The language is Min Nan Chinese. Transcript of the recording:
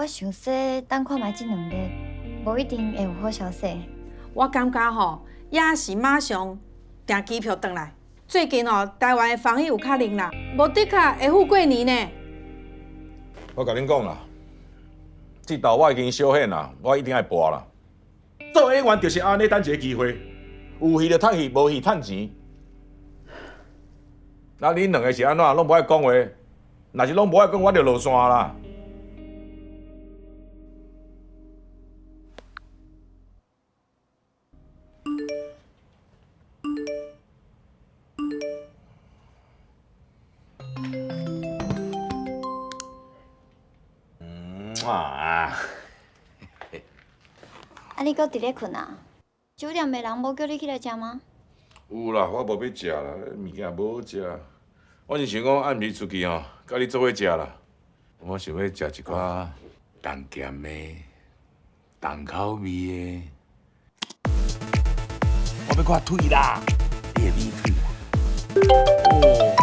我想說等看覓這2日，無一定會有好消息。我感覺吼，也是馬上訂機票轉來。最近哦，台灣的防疫有較靈啦，無的確會赴過年呢。我共恁講啦，這道我已經小顯啦，我一定愛搏啦。做演員就是按呢，等一个機會，有戲就趁戲，無戲趁錢。那恁兩个是按怎？攏無愛講話，若是攏無愛講，我就落山啦。啊！啊，你閣佇咧睏啊？酒店的人無叫你起來食嗎？有啦，我無欲食啦，物件無好食。我是想講暗時出去吼，佮你做伙食啦。我想欲食一寡重鹹的、重口味的。我欲看腿啦，你的美腿。哦。